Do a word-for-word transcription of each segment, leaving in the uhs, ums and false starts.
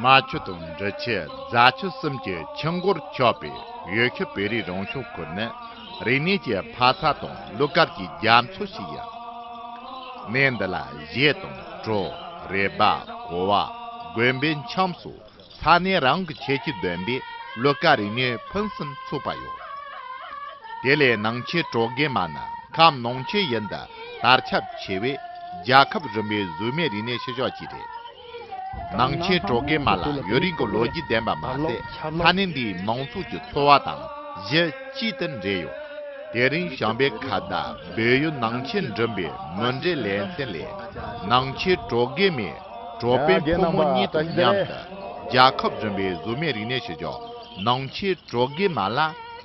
རྨ་ཆུ་དང་འབྲི་ཆུ། རྫ་ཆུ་གསུམ་གྱི་ཆུ་འགོར་ཆགས་པའི་ཡུལ་ཤུལ་བོད་རིགས་རང་སྐྱོང་ཁུལ་ནི་རིག་གནས་ཀྱི་འཕར་ས་དང་གླུ་གར་གྱི་རྒྱ་མཚོ་ཞིག་ཡིན། གནས་འདི་ལ་གཞས་དང་བྲོ། རུས་སྦལ། ཀོ་བ། དགོན་པའི་འཆམ་སོགས་ས་གནས་རང་གི་ཁྱད་ཆོས་ལྡན་པའི་གླུ་གར་རིག་གནས་ཕུན་སུམ་ཚོགས་པ་ཡོད། དེ་ལས་ནང་ཆེན་བྲོ་རྒན་མ་ནི་ཁམས་ནང་ཆེན་ཡུལ་འདི་དར་ཁྱབ་ཆེ་བའི་རྒྱལ་ཁབ་རིམ་པའི་གཟུགས་མེད་རིག་གནས་ཤུལ་བཞག་ཅིག་རེད། ནང་ཆེན་བྲོ་རྒན་མ་ལ་ཡུན་རིང་གི་ལོ་རྒྱུས་ལྡན་པ་མ་ཟད། ས་གནས་འདིའི་མང་ཚོགས་ཀྱི་འཚོ་བ་དང་གཞི་གཅིག་ཏུ་འབྲེལ་ཡོད། དེ་རིང་བྱམས་པའི་ཁ་བརྡ་བོད་ཡུལ་ནང་ཆེན་འགྲིམ་པའི་མུ་འབྲེལ་ལེ་ཚན་ལས། ནང་ཆེན་བྲོ་རྒན་མའི་བྲོ་དཔོན་ཕོ་མོ་གཉིས་དང་མཉམ་དུ་རྒྱལ་ཁབ་རིམ་པའི་གཟུགས་མེད་རིག་གནས་ཤུལ་བཞག་ནང་ཆེན་བྲོ་རྒན་མ་ལ་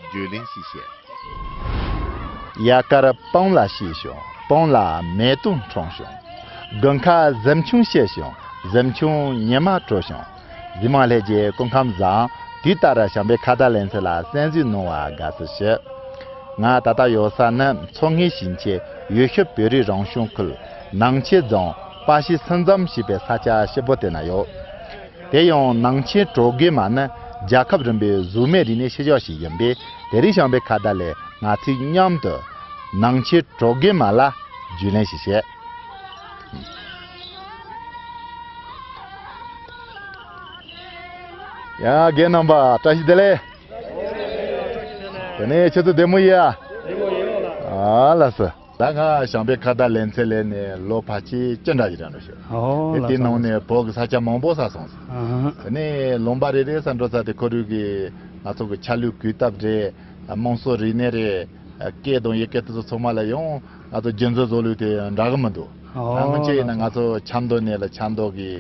རྒྱུས་ལོན་ཞིག་བྱེད། དབྱར་ཁར་སྤང་ལ་ཞེས་བྱུང་། སྤང་ལ་མེ་ཏོག་འཁྲུངས་བྱུང་། དགུན་ཁར་གཟིམ་ཆུང་ཞེས་བྱུང་། གཟིམ་ཆུང་ཉི་མ་དྲོ་བྱུང་། གཟིགས་མང་ལྷན་རྒྱས་སྐུ་ཁམས་བཟང་། དུས་ལྟར་བྱམས་པའི་ཁ་བརྡ་ལེ་ཚན་ལ་གསན་གཟིགས་གནང་བར་དགའ་བསུ་ཞུ། ང་ད་ལྟ་ཡོད་ས་ནི་མཚོ་སྔོན་ཞིང་ཆེན་ཡུལ་ཤུལ་བོད་རིགས་རང་སྐྱོང་ཁུལ་ནང་ཆེན་རྫོང་དཔའ་ཤོད་སུན་འཛོམས་ཞེས་པའི་ས་ཆ་སྐྱིད་པོ་དེ་ན་ཡོད། དེ་ཡང་ནང་ཆེན་བྲོ་རྒན་མ་ནི་རྒྱལ་ཁབ་རིམ་པའི་གཟུགས་མེད་རིག་གནས་ཤུལ་བཞག་ཞིག་ཡིན་པས། དེ་རིང་བྱམས་པའི་ཁ་བརྡ་ལས་ང་ཚོས་མཉམ་དུ་ནང་ཆེན་བྲོ་རྒན་མ་ལ་རྒྱུས་ལོན་ཞིག་བྱེད། ཡ། རྒན་རྣམ་པ་བཀྲ་ཤིས་བདེ་ལེགས། དེ་ནས་ཁྱེད་ཚོ་བདེ་མོ་ཡིན་ཨ། ཨ་ལགས་སོ། ད་ང་བྱམས་པའི་ཁ་བརྡ་ལེ་ཚན་ལས་ནས་ལོ་ཕལ་ཆེར་བཅུ་འདྲ་ཞིག་རང་འགྲོ་ཤག་ཨོ་དེ་ལགས་དེའི་ནང་ནས་བོད་ཀྱི་ས་ཆ་མང་པོ་ས་སོང་ཟིག་ཨ་ཧ། དེ་ནས་ལུང་པ་རེ་རེ་ས་འགྲོ་ས་དེ་ཁོ་རང་གི་ང་ཚོ་གི་ཆ་ལུགས་གོས་སྟབས་རེད། དམངས་སྲོལ་རིག་གནས་རེད། སྐད་དང་ཡི་གེ་དེ་ཚོ་ཚང་མ་ལ་ཡང་ང་ཚོ་རྒྱུན་འཛིན་བཟོ་ལུགས་དེ་འདྲ་གི་མི་འདུག་ཨོ་ད་སྔོན་ཆད་ཡིན་ན་ང་ཚོ་ཆབ་མདོ་ནས་ལ་ཆབ་མདོ་གི་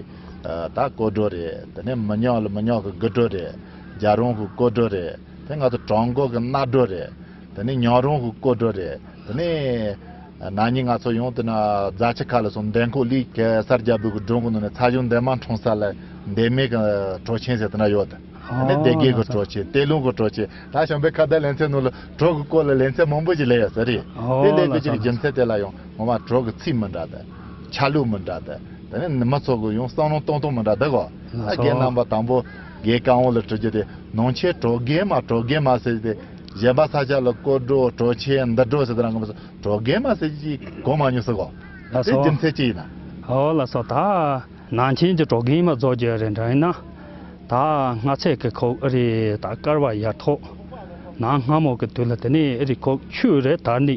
ད་གོས་འགྲོ་རེད། དེ་ནས་མི་ཉག་ལ་མི་ཉག་གི་དགུ་འགྲོ་རེད། རྒྱ་རོང་གི་གོས་འགྲོ་རེད། དེ་ང་ཚོ་བྲག་འགོ་གི་གནའ་འགྲོ་རེད། དེ་ནས་ཉག་རོང་གི་གོས་འགྲོ་རེད། དེ་ནས་ན་ནིང་ང་ཚོ་ཡང་དེ་ན་རྫ་ཆུ་ཁ་ལ་སོང་། འདན་ཁོག་ལིག་གེ་སར་རྒྱལ་པོ་གི་སྒྲུང་གི་ནང་ནས་ཚ་གཞུང་འདན་མ་འཁྲུངས་ས་ལ་འདན་མའི་གི་གྲོ་ཆེན་ཟེར་དེ་འདྲ་ཡོད། དེ་ནས་སྡེ་དགེ་གི་གྲོ་ཆེན། སྟོད་ལུང་གི་གྲོ་ཆེན། ད་བྱམས་པའི་ཁ་བརྡ་ལེ་ཚན་ནང་ལ་བྲོ་གི་སྐོར་ལ་ལེ་ཚན་མང་པོ་ཞིག་ལས་ཡོད་ས་རེད། དེ་ལས་དགོས་ཀྱི་རྒྱུ་མཚན་དེ་ལ་ཡང་ངོ་མ་བྲོ་གི་ཚིག་མི་འདྲ་དང་། ཆ་ལུགས་མི་འདྲ་དང་། དེ་ནས་མི་ཚོ་གི་ཡང་བསམ་བློ་གཏོང་སྟངས་མི་འདྲ་དེ་གོ། ད་རྒན་རྣམ་པ་དང་པོ་རྒན་རྐང་བ་ལ་དྲི་རྒྱུ་དེ། ནང་ཆེན་བྲོ་རྒན་མ་བྲོ་རྒན་མ་ཟེར་ཏེ་གཞན་པ་ས་ཆ་ལ་གོས་འགྲོ་གྲོ་ཆེན་འདི་འགྲོ་ཟེར་ཏེ་རང་གི་བྲོ་རྒན་མ་ཟེར་གྱི་གོ་མ་མྱོང་ཟེར་གོ། ལགས་སོ། དེ་རྒྱུ་མཚན་ཅི་ཡིན་ན། ཨོ་ལགས་སོ། ད་ནང་ཆེན་གྱི་བྲོ་རྒན་མ་བཟོ་རྒྱུ་རེད་འདྲ་ཡིན་ན། ད་སྔ་ཚད་ཀྱི་ཁོ་ཨ་རི་ད་བསྐལ་པ་ཡར་ཐོག་ནང་སྔ་མོ་གི་དུས་ལ་དེ་ནས་ཨ་རི་ཁོ་ཆོས་རེད་དར་ནི།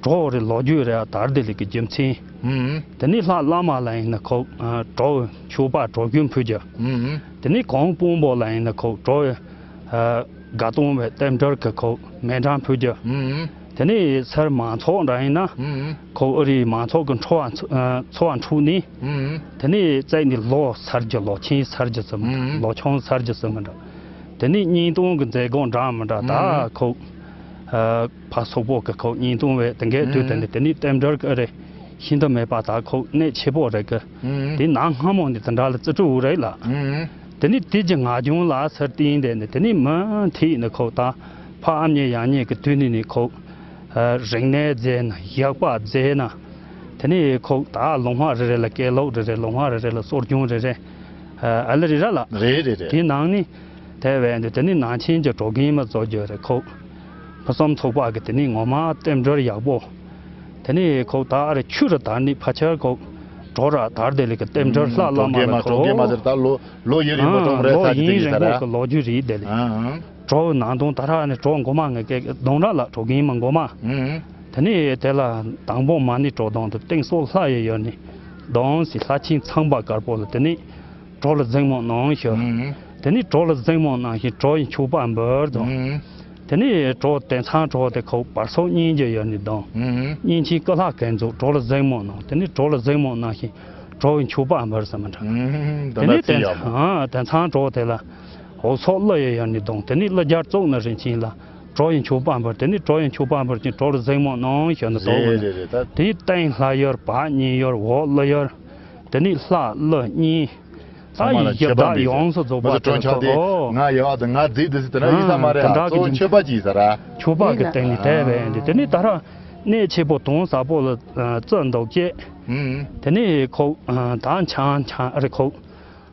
བྲོ་རེད་ལོ་རྒྱུས་རེད་དར་དེ་ལས་ཀྱི་རྒྱུ་མཚན། ཨུམ། དེ་ནས་ལྷ་བླ་མ་ལ་ཡིན་ན་ཁོ་ཨ་བྲོ་མཆོད་པ་བྲོ་རྒྱུན་ཕུལ་རྒྱུ། ཨུམ། དེ་ནས་གོང་དཔོན་པོ་ལ་ཡིན་ན་ཁོ་བྲོ་ཨ་དགའ་གཏོང་བའི་རྟེན་འབྲེལ་གྱི་ཁོ་མཎྜལ་ཕུལ་རྒྱུ། ཨུམ། དེ་ནས་སེར་མང་ཚོགས་འདྲ་ཡིན་ན། ཨུམ། ཁོ་ཨ་རིའི་མང་ཚོགས་ཀྱི་འཚོ་བ་འཚོ་ཨ་འཚོ་བ་འཕྲོག་ནས། ཨུམ། དེ་ནས་བཙལ་ནས་ལོ་གསར་རྒྱུ་ལོ་ཆེན་གསར་རྒྱུ་ཟེར་མི་འདྲ། ཨུམ། ལོ་ཆུང་གསར་རྒྱུ་ཟེར་མི་འདྲ། དེ་ནས་གཉེན་སྟོན་གྱི་མཛད་སྒོ་འདྲ་མི་འདྲ་ད་ཨུམ། ཁོ་ཨ་ཕ་སོག་པོ་གི་ཁོ་གཉེན་སྟོན་བས་དེ་འགའི་དུས་དེ་ནས་དེ་ནས་རྟེན་འབྲེལ་གྱི་རེད། ཤིན་ཏུ་མེད་པ་ད་ཁོ་གནད་ཆེ་པོ་རེད་གི། ཨུམ། དེ་ནང་སྔ་མོ་ནས་དེ་འདྲ་ལ་རྩིས་སྤྲོད་རེད་ལ། ཨུམ། དེ་ནས་དེ་གྱི་ང་རྒྱུན་ལ་ཚུར་བརྟེན་དེ་ནས་དེ་ནས་མུ་མཐུད་ནས་ཁོ་ད་ཕ་ཨ་མྱེས་ཡང་མྱེས་ཀྱི་དུས་ནས་ནས་ཁོ་ཨ་རིག་གནས་མཛད་ན་ཡག་པ་མཛད་ན། དེ་ནས་ཁོ་ད་ལུང་པ་རེ་རེ་ལ་སྐད་ལོག་རེ་རེ། ལུང་པ་རེ་རེ་ལ་གསོ་སྦྱོང་རེ་རེ། ཨ་ལ་རེ་ར་ལ། རེད་རེད་རེད། དེ་ནང་ནས་དེ་བས་འདི་དེ་ནས་ནང་ཆེན་གྱི་བྲོ་རྒན་མ་བཟོ་རྒྱུ་རེད་ཁོ། ཕུན་སུམ་ཚོགས་པ་གི་དེ་ནས་ངོ་མ་རྟེན་འབྲེལ་ཡག་པོ། དེ་ནས་ཁོ་ད་རེ་ཆུ་རུ་དར་ནས་ཕ་ཆར་ཁོ་བྲོ་ར་དར་དེ་ལས་ཀྱི་རྟེན་འབྲེལ་ལྷ་བླ་མ་ལ་ཁོ། བྲོ་རྒན་མ་ཟེར་ད་ལོ་ལོ་ཡུན་རིང་བ་ཨ་གཏོང་རེད་ལོ་ས་ཀྱི་དེ་ཡིན་ཡིན་ས་རེད། གི་ལོ་རྒྱུས་རེད་དེ་ལས། ཨ་ཨ། བྲོ་ནང་དོན་ད་ར་ནི་བྲོ་མགོ་མ་ངེ་གེ་གདོང་ར་ལ་བྲོ་རྒན་མ་མགོ་མ། ཨུམ། དེ་ནས་དེ་ལ་དང་པོ་མ་ཎི་བྲོ་དང་དེ་སྟེང་སོགས་ལྷ་ཡི་ཡོད་ནི་དང་སི་ལྷ་ཆེན་ཚངས་པ་དཀར་པོ་ལ་དེ་ནས་བྲོ་ལ་གཟིགས་མོ་གནང་ཞུ། ཨུམ། དེ་ནས་བྲོ་ལ་གཟིགས་མོ་གནང་ཞིང་བྲོ་ཡི་མཆོད་པ་འབུལ་དང་། ཨུམ། དེ་ནས་བྲོ་དེ་ཚང་བྲོ་དེ་ཁོ་བར་སོགས་གཉེན་གྱི་ཡོད་ནི་དང་། ཨུམ། གཉེན་ཆེན་ཀུ་ལྷ་ཀན་ཚོགས་བྲོ་ལ་གཟིགས་མོ་གནང་། དེ་ནས་བྲོ་ལ་གཟིགས་མོ་གནང་ཞིང་བྲོ་ཡི་མཆོད་པ་འབུལ་ཟེར་མི་འདྲ། ཨུམ། དེ་ནས་དེ་ཚང་དེ་ལ་འོག་ཚོགས་ཀླུ་ཡི་ཡོད་ནི་དང་། དེ་ནས་ཀླུ་རྒྱལ་བཙུགས་ནི་རིན་ཆེན་ལ། བྲོ་ཡི་མཆོད་པ་འབུལ། དེ་ནས་བྲོ་ཡི་མཆོད་པ་འབུལ་ཅིང་བྲོ་ལ་གཟིགས་མོ་གནང་ཞུ་ནི་དོ། རེད་རེད་རེད་ད། དེའི་སྟེང་ལྷ་ཡོད་བ་གཉེན་ཡོད་འོག་ཀླུ་ཡོད། དེ་ནས་ལྷ་ཀླུ་གཉེན། ད་ཚང་མ་ལ་ཡི་ཞབས་མཆོད་པ་བདག་འབུལ་ཡོངས་སུ་རྫོགས་པ་མི་ཚོ་དེ་གྲོང་ཁྱེར་དེ་ལ་ང་ཡག་དང་ང་རྫིག་དེ་སི་དེ་ན་ཡི་ས་མ་རེད་ཨ། གཙོ་བོ་མཆོད་པ་ཅིག་ཡི་ས་ར། མཆོད་པ་གི་སྟེང་ནས་དེ་བས་འདི་དེ་ནས་ད་ར་གནས་ཆེ་པོ་དྭངས་གསལ་པོ་ལ་བརྩི་འདུག་ཅེས། དེ་ནས་ཁོ་ད་འཆང་འཆང་རེ་ཁོ།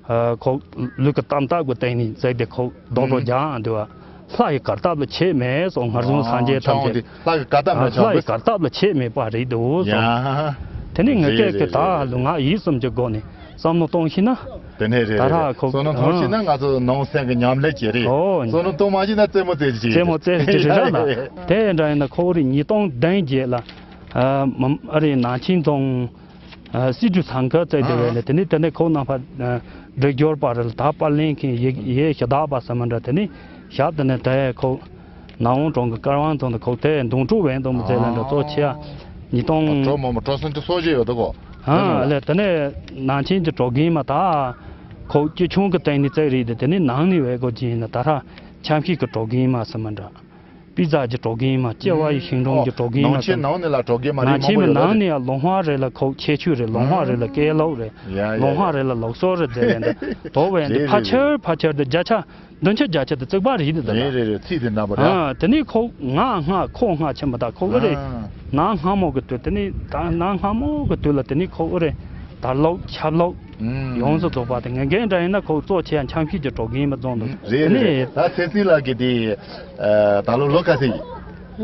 ཨ། ཁོ་ལུས་ཀྱི་གཏམ་སྟབས་ཀྱི་སྟེང་ནས་བཙལ་ཏེ་ཁོ་རྡོག་རྡོག་ཨུམ། རྒྱག་འདུག་བ། ལྷ་ཡི་གར་སྟབས་ལ་ཆད་མེད་སོགས། སྔར་བྱུང་སངས་རྒྱས་ཐམས་ཅད། ལྷ་ཡི་གར་སྟབས་ལ་ཆགས། ལྷ་ཡི་གར་སྟབས་ལ་ཆད་མེད་པ་རེད་འདུག་སོགས། ཡ། དེ་ནས་ངེད་སྐད་ཀྱི་ད་ལུས་ངག་ཡིད་གསུམ་གྱི་སྒོ་ནས་བསམ་བློ་གཏོང་ཤེས་ན། དེ་ནས་རེད། ད་ར་ཁོ་བསམ་བློ་གཏོང་ཤེས་ན། ང་ཚོ་ནང་སེམས་ཀྱི་ཉམས་ལེན་བྱེད་རེད། ཨོ། བསམ་བློ་གཏོང་མ་ཤེས་ན་རྩེད་མོ་རྩེ་རྒྱུ་རྩེད་མོ་རྩེ་རྒྱུ་རེད་ར་ལ། དེ་འདྲ་ཡིན་ན་ཁོ་རེ་ཉིས་སྟོང་བདུན་བརྒྱད་ལ། ཨ། མ་ཨ་རེ་ནང་ཆེན་རྫོང་། ཨ། སྲིད་གྲོས་ཚང་ཁ་བཙལ་ཏེ། ཨ། བས་ལ། དེ་ནས་དེ་ནས་ཁོ་རྣམ་པ། ཨ། སྒྲིག་སྦྱོར་པ་རེད་ལ། ད་པར་ལེན་མཁན་ཡེ་ཡེ་ཞི་བདག་པ་ཟེར་མི་འདྲ། དེ་ནས་ཞག་དེ་ནས་དེ་ཁོ་ནག་དབང་གྲོང་གི་ཀར་དབང་རྫོང་དུ་ཁོ་དེ་མདུང་དྲུག་བན་དུ་མི་བཙལ་ལ་འདྲ། གཙོ་ཆེ་ཨ། ཉིས་སྟོང་། གྲོགས་མོ་མོ་གྲོགས་སུན་ཏི་སོ་བཞི་ཡོད་དོ་གོ། ཨ། ལས་དེ་ནས་ནང་ཆེན་གྱི་གྲོགས་རྒན་མ་ད་ཁོ་སྐྱིད་ཆུང་གི་སྟེང་ནས་བཙལ་རེད་དེ། དེ་ནས་ནང་ནས་བས་གོ་ཅིན་ན་ད་ར་འཆམ་ཤེས་ཀྱི་གྲོགས་རྒན་མ་ཟེར་མི་འདྲ། པི་ཙ་གྱི་གྲོགས་རྒན་མ། ལྕེ་བ་ཡི་ཤིང་སྡོང་གི་གྲོགས་རྒན་མ་ཟེར། ནང་ཆེན་ནང་ནས་ལ་གྲོགས་རྒན་མ་རེད། ནང་ཆེན་མང་པོ་མི་ཡོད་ནང་རེད། ནས་ཡང་ལོང་བ་རེད་ལ་ཁོ་ཁྱད་ཆོས་རེད། ལོང་བ་རེད་ལ་སྐད་ལོག་རེད། ཡ་ཡ་ལོང་བ་ཡ། རེད་ལ་ལུགས་སྲོལ་རེད་ཟེར་ལན་འདྲ། དོ་བས་འདི་རེད་ཕ་རེད་ཆེར་རེད། ཕ་ཆེར་དུ་བརྒྱ་ཆ་བདུན་ཅུ་བརྒྱ་ཆ་དུ་བརྩིགས་པ་རེད་འདི་ལ། རེད་རེད་རེད། ཚིག་དེ་འདྲ་པ་རེད། ཨ། དེ་ནས་ཁོ་ང་སྔ་ཁོ་སྔ་ཕྱིན་པ་ད་ཁོ་གི་རེད། ཨ། ང་སྔ་མོ་གི་དུས། དེ་ནས་ད་ང་སྔ་མོ་གི་དུས་ལ་དེ་ནས་ཁོ་གི་རེད། དར་ལོག་ཆབ་ལོག་ཨུམ། ཡོངས་སུ་རྫོགས་པ་དེ་ངན་རྒན་འདྲ་ཡིན་ན་ཁོ་གཙོ་ཆེ་ཡང་འཆམ་ཤེས་ཀྱི་གྲོགས་རྒན་མ་རྫོང་དུ། རེད་དེ་རེད་ནས། རེད། ད་སེ་སི་ལགས་ཀྱི་དེ། ཨ། ད་ལོ་ལོ་ག་ཚོད་ཡིན།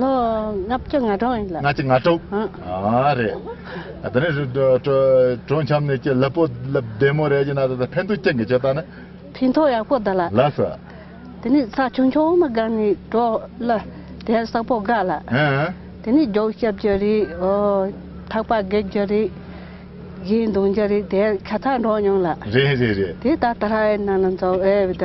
ལོ་ལྔ་བཅུ་ང་དྲུག་ཡིན་ལགས། ལྔ་བཅུ་ང་དྲུག་ཨ། ཨ་རེད། ཨ། དེ་ནས་གྲོ་གྲོ་གྲོ་འཆམ་ནས་ཀྱི་ལེགས་པོ་ལེགས་བདེ་མོ་རེད་ཀྱི་ན། ད་ད་ཕན་ཐོགས་ཅན་གྱི་ཅོ་ད་ནི། ཕན་ཐོགས་ཡག་པོ་ད་ལགས། ལགས་སོ། དེ་ནས་ས་ཆུང་ཆུང་མ་སྒང་ནས་གྲོ་ལ་དེ་ས་ཕོ་དགའ་ལགས། ཨ། དེ་ནས་རྒྱུག་རྐྱབ་རྒྱུ་རེད། ཨོ། ཐག་པ་སྒེག་རྒྱུ་རེད། གཞན་འདོན་རྒྱུ་རེད། དེ་ཁ་ཐག་འགྲོ་མྱོང་ལགས། རེད་རེད་རེད། དེ་ད་ད་ར་ཨེ་ན་ལ་འཛོ་ཨེ་བི་ད་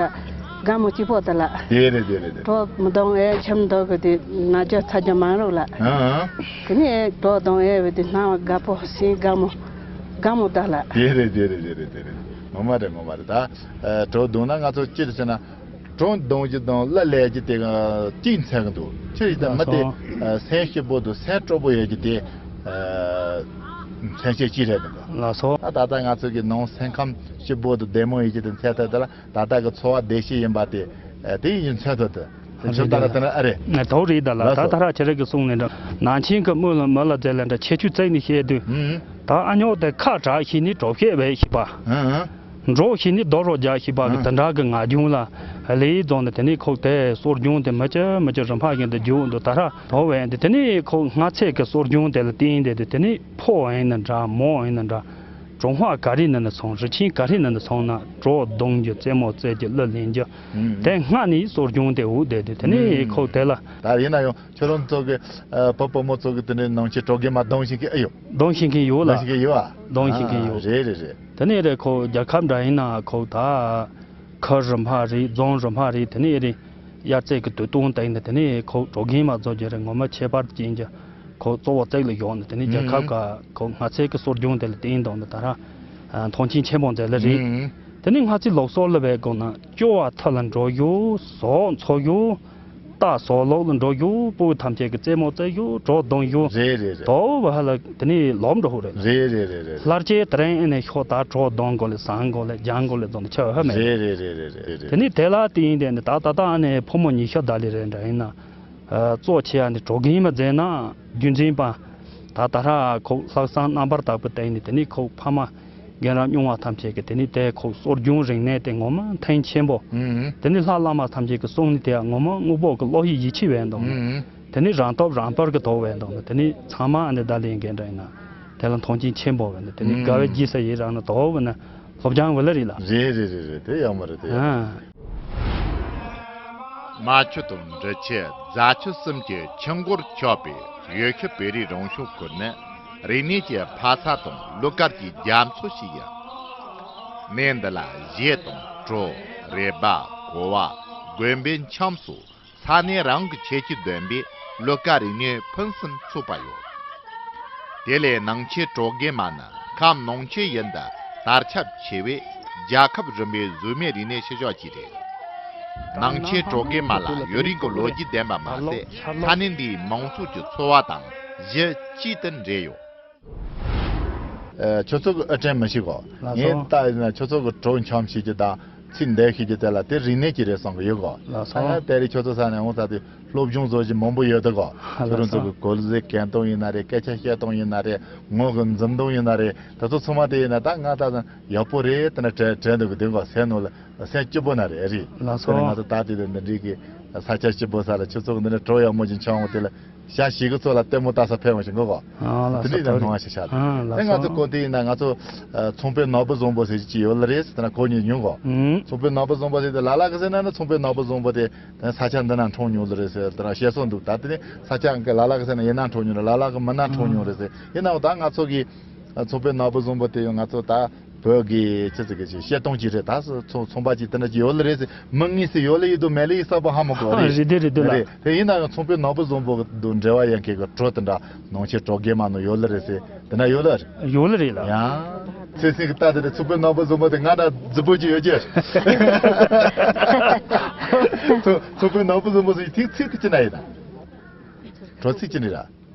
དགའ་མོ་སྐྱིད་པོ་ད་ལགས། དེ་རེད་དེ་རེད་དེ། གྲོ་མི་འདོན་ཨེ་ཁྱིམ་འདོན་གི་དེ་ན་རྒྱུ་ཚ་རྒྱུ་མ་རུང་ལགས། ཨ། དེ་ནས་གྲོ་འདོན་ཨེ་བི་དེ་སྣང་བ་དགའ་པོ་སེམས་དགའ་མོ་དགའ་མོ་ད་ལགས། དེ་རེད་དེ་རེད་དེ་རེད་དེ་རེད། ངོ་མ་རེད་ངོ་མ་རེད། ད་ཨ་གྲོ་འདོན་ན་ང་ཚོ་སྤྱིར་བྱས་ན། གྲོ་འདོན་རྒྱུ་དང་གླུ་ལེན་རྒྱུ་དེ་གཅིག་འཚོལ་གི་འདུག་ཅི་ཡིན་ད་མི་དེ། ལགས་སོ། ཨ། སེམས་སྐྱིད་པོ་དང་སེམས་སྤྲོ་པོ་ཡོད་རྒྱུ་དེ། ཨ། མཚོན་བྱེད་ཅིག་རེད་འདུག་ལགས་སོ། ད་ད་ལྟ་ང་ཚོ་གི་ནང་སེམས་ཁམས་སྐྱིད་པོ་དང་བདེ་མོ་ཡོད་རྒྱུ་དེ་འཚོལ་ཐུབ་ད་ལ། ད་ལྟ་གི་འཚོ་བ་བདེ་སྐྱིད་ཡིན་པ་དེ། ཨ། དེ་ཡིན་མཚོན་ཐུབ་ད། དེ་ཁྱོད་ད་ལ་དེ་ན་ཨ་རེད། ང་དོག་རེད་ད་ལ། ལགས་སོ། ད་ད་ར་ཁྱེད་རང་གི་གསུང་ནས་འདྲ། ནང་ཆེན་གི་མི་ལ་མི་ལ་རྫས་ལ་འདྲ་ཁྱད་ཆོས་བཙལ་ནས་བཤད་དུས། ཨུ། ད་ཨ་ཉོག་དེ་ཁ་གྲག་ཤེས་ནི་གྲོ་བཤད་བས་ཤེས་པ། ཨུ། འགྲོ་ཤེས་ནི་རྡོ་རོ་རྒྱག་ཤེས་པ་གི། ཨ། དེ་འདྲ་གི་ང་རྒྱུན་ལ་ལས་རྫོང་ནས། དེ་ནས་ཁོ་དེ་གསོ་སྦྱོང་དེ་མི་ཅི་མི་ཅི་རིམ་པ་བཞིན་དུ་རྒྱུག་འདུག་ད་ར་དོ་བས་འདི། དེ་ནས་ཁོ་སྔ་ཚེ་གི་གསོ་སྦྱོང་དེ་ལ་བརྟེན་ཏེ་དེ། དེ་ནས་ཕོ་ཡིན་ན་འདྲ་མོ་ཡིན་ན་འདྲ། གྲོང་པ་ག་རེ་ནང་ན་སོང་། རི་ཆེན་ག་རེ་ནང་ན་སོང་ན་གྲོ་འདོན་རྒྱུ་རྩེད་མོ་རྩེ་རྒྱུ་གླུ་ལེན་རྒྱུ། ཨུ། དེ་སྔ་ནས་གསོ་སྦྱོང་དེ་འུ་དེ་དེ། དེ་ནས། ཨུ། ཁོ་དེ་ལ། ད་ཡིན་ན་ཡང་ཁྱོད་རང་ཚོ་གི། ཨ། བུ་བུ་མོ་ཚོ་གི་དེ་ནས་ནང་ཆེན་གྲོ་རྒན་མ་འདོན་ཤེས་མཁན་ཨེ་ཡོད། འདོན་ཤེས་མཁན་ཡོད་ལ། འདོན་ཤེས་མཁན་ཡོད་ཨ། འདོན་ཤེས་མཁན་ཡོད། ཨ། རེད་རེད་རེད། དེ་ནས་རེད། ཁོ་རྒྱལ་ཁབ་འདྲ་ཡིན་ན་ཁོ་ད་ཁུལ་རིམ་པ་རེད། རྫོང་རིམ་པ་རེད། དེ་ནས་རེད། དབྱར་རྩེད་ཀྱི་དུས་སྟོན་སྟེང་ནས་དེ་ནས་ཁོ་གྲོ་རྒན་མ་བཟོ་རྒྱུ་རེད། ངོ་མ་ཁྱད་པར་ཅན་གྱི་ཁོ་གཙོ་བོ་རྩེད་ལ་ཡོང་ནས། དེ་ནས་རྒྱལ་ཁབ་ཀ་ཁོ་སྔ་ཚེ་གི་གསོ་སྦྱོང་དེ་ལ་བརྟེན་བཏང་ནས་ད་ར་མཐོང་ཆེན་ཆེན་པོ་མཛད་ལེ་རེད། ཨུ། དེ་ནས་སྔ་ཚེ་ལུགས་སྲོལ་ལ་བས་དགོངས་ན་སྐྱོ་བ་མཐིལ་ལ་འགྲོ་རྒྱུ། ཟོག་འཚོ་རྒྱུ། རྟ་ཟོག་ལོག་ལ་འགྲོ་རྒྱུ། སྤུ་གུ་ཐམས་ཅད་ཀྱི་རྩེད་མོ་རྩེ་རྒྱུ། གྲོ་འདོན་རྒྱུ། རེད་རེད་རེད། དོ་བ་ཧ་ལ་དེ་ནས་ལོབ་འགྲོ་ཧུ་རེད། རེད་རེད་རེད་རེད། ལྷར་བཅས་དེ་རིང་ཨེ་ནས་ཤོག་ད་གྲོ་འདོན་དགོས་ལེ། ཟང་དགོས་ལེ། ལྗང་དགོས་ལེ་ཟེར་ནས་ཆ་ཧ་མེད། རེད་རེད་རེད་རེད་རེད། དེ་ནས་དེ་ལ་བརྟེན་ཏེ་ནི་ད་ད་ལྟ་ཨ་ནི་ཕོ་མོ་ཉི་ཤུ་ད་ལི་རེད་འདྲ་ཡིན་ན། ཨ། གཙོ་ཆེ་ཡ་ནི་གྲོ་རྒན་མ་མཛད་ན་རྒྱུན་འཛིན་པ། ད་ད་ར་ཁོ་ལྷག་བསམ་རྣམ་པར་དག་པའི་སྟེང་ནས། དེ་ནས་ཁོ་ཕ་མ་རྒན་རབས་རྙིང་བ་ཐམས་ཅད་ཀྱིས་དེ་ནས་དེ་ཁོ་གསོ་སྦྱོང་རིག་གནས་དེ་ངོ་མ་མཐུན་ཆེན་པོ། ཨུ། དེ་ནས་ལྷ་བླ་མ་ཐམས་ཅད་ཀྱིས་གསུང་ནས་དེ་ངོ་མ་དངོས་པོ་གི་བློ་ཡི་ཡིད་ཆེས་བས་འདུག་ནི། ཨུ། དེ་ནས་རང་སྟོབས་རང་སྤར་གྱི་དོགས་བས་འདུག་ནི། དེ་ནས་ཚང་མ་ཨ་ནི་ད་ལས་འགན་འདྲ་ཡིན་ན་དེ་ལ་མཐོང་ཆེན་ཆེན་པོ་བས་ནི། དེ་ནས་ཨུ། དགའ་བའི་རྗེས་སུ་ཡི་རང་ནི་དོགས་བས་ན་སློབ་སྦྱང་བས་ལ་རེད་ལ། རེད་རེད་རེད་རེད། དེ་ཡག་མོ་རེད་དེ། ཨ། རྨ་ཆུ་དང་འབྲི་ཆུ། རྫ་ཆུ་གསུམ་གྱི་ཆུ་འགོར་ཆགས་པའི་ཡུལ་ཤུལ་བོད་རིགས་རང་སྐྱོང་ཁུལ་ནི་རིག་གནས་ཀྱི་ཕ་ས་དང་གླུ་གར་གྱི་རྒྱ་མཚོ་ཞིག་ཡིན། གནས་འདི་ལ་གཞས་དང་བྲོ། རེད་པ། གོ་བ། དགོན་པའི་འཆམ་སོགས་ས་གནས་རང་གི་ཁྱད་ཆོས་ལྡན་པའི་གླུ་གར་རིག་གནས་ཕུན་སུམ་ཚོགས་པ་ཡོད། དེ་ལས་ནང་ཆེན་གྲོ་རྒན་མ་ནི་ཁམས་ནང་ཆེན་ཡུལ་འདི་དར་ཁྱབ་ཆེ་བས་རྒྱལ་ཁབ་རིམ་པའི་གཟུགས་མེད་རིག་གནས་ཤུལ་བཞག་ཅིག་རེད། ནང་ཆེན་གྲོ་རྒན་མ་ལ་ཡུན་རིང་གི་ལོ་རྒྱུས་ལྡན་པ་མ་ཟད། ས་གནས་འདིའི་མང་ཚོགས་ཀྱི་འཚོ་བ་དང་གཞི་གཅིག་ཏུ་འབྲེལ་ཡོད། ཨ། ཁྱོད་ཚོ་གི་ཨུ་ཏྲན་མི་ཤེས་གོ། ལགས་སོ། ངས་ལྟ་ཡིན་ན་ཁྱོད་ཚོ་གི་གྲོ་འཆམ་ཤེས་ཀྱི་དང་ ཚིག་འདེབས་ཤེས་རྒྱུ་དེ་ལ་དེ་རིག་གནས་ཅིག་རེད་བསམ་གི་ཡོད་གོ། ལགས་སོ། ད་ང་དེ་རིང་ཁྱོད་ཚོ་ས་ནས་འོང་ས་དེ་སློབ་སྦྱོང་བཟོ་བཞིན་མང་པོ་ཡོད་དོ་གོ། ལགས་སོ། ཁྱོད་རང་ཚོ་གི་གོ་ལ་གཟིགས་སྐད་གཏོང་ཡིན་ན་རེད། སྐད་ཆ་བཤད་སྟངས་ཡིན་ན་རེད། ངག་གི་འཛིན་སྟངས་ཡིན་ན་རེད། དེ་ཚོ་ཚང་མ་དེ་ཡིན་ན་ད་ང་ད་ཡག་པོ་རེད། དེ་ན་དྲན་དྲན་འདུག་གི། དེ་གོ་སེམས་ནང་ལ་སེམས་སྐྱིད་པོ་ན་རེད། རེད། ལགས་སོ། དེ་ནས་ང་ཚོ་ད་དེ་དེ་འདི་འདྲའི་གི་ས་ཆ་སྐྱིད་པོ་ས་ལ་ཁྱོད་ཚོ་གི་འདི་ནས་བྲོ་ཡག་མོ་ཅིག་འཆང་འོང་དེ་ལ། ཞག་ཞིག་གི་ཚོ་ལ་ལྟད་མོ་ལྟ་ས་ཕེབས་འོང་ཞིག་གོ་གོ། ཨ་ལགས་སོ། དེ་འདྲའི་ད་ནང་ཞིག་ཤར། ཨ་ལགས་སོ། དེ་ང་ཚོ་གོ་དེ་ཡིན་ན་ང་ཚོ་ཚོང་དཔོན་ནོར་བུ་བཟང་པོ་ཟེར་གྱི་ཡོད་ལ་རེད་ཟེར་ན་གོ་ཉིད་ཉུང་གོ། ཨུམ། ཚོང་དཔོན་ནོར་བུ་བཟང་པོ་ཟེར་དེ་ལ་ལ་གི་ཟེར་ན་ནི་ཚོང་དཔོན་ནོར་བུ་བཟང་པོ་དེ་ས་ཆ་འདི་ན་འཁྲུངས་མྱོང་ལ་རེད་ཟེར་དེ་རང་བཤད་སྲོལ་འདུག་ད་དེ་ནི་ས་ཆ་གི་ལ་ལ་གི་ཟེར་ན་ཡིན་ན་འཁྲུངས་མྱོང་རེད། ལ་ལ་གི་མིན་ན་འཁྲུངས་མྱོང་རེད་ཟེར། ཡིན་ནའང་ད་ང་ཚོ་གི་ཚོང་དཔོན་ནོར་བུ་བཟང་པོ་དེ་ཡང་ང་ཚོ་ད་བོད་ཀྱི་ཆི་ཟེར་གི་ཅིག་བཤད་སྟངས་ཅིག་རེད། ད་སུ་ཚོང་ཚོང་པ་ཅིག་དེ་འདྲ་ཅིག་ཡོད་ལ་རེད་ཟེར། མི་ངེས་སུ་ཡོད་ལ་ཡོད་དོ་མེད་ལ་ཡོད་ས་པོ་ཧ་མ་གོ། རེད། རེད་དེ་རེད་དེ་ལ། རེད། དེ་ཡིན་ན་ཡང་ཚོང་དཔོན་ནོར་བུ་བཟང་པོ་དང་འབྲེལ་བ་ཡོད་མཁན་གྱི་བྲོ་དེ་འདྲ་ནང་ཆེན་བྲོ་རྒན་མ་ནང་ཡོད་ལ་རེད་ཟེར། དེ་འདྲ་ཡོད་ལ་རེད། ཡོད་ལ་རེད་ལ། ཡང་ཚེ་སྲིད་ཀྱི་རྟ་དེ་རེད། ཚོང་དཔོན་ནོར་བུ་བཟང་པོ་དེ་ང་འདྲ་རྫི་པོ་ཅིག་ཡོད་ཀྱི། ཚོང་ཚོང་དཔོན་ནོར་བུ་བཟང་པོ་ཟེར་ཚིག་ཚིག་དེ་ཅི་ན་ཡིན་ན། བྲོ་ཚིག་ཅི་ནི་ར།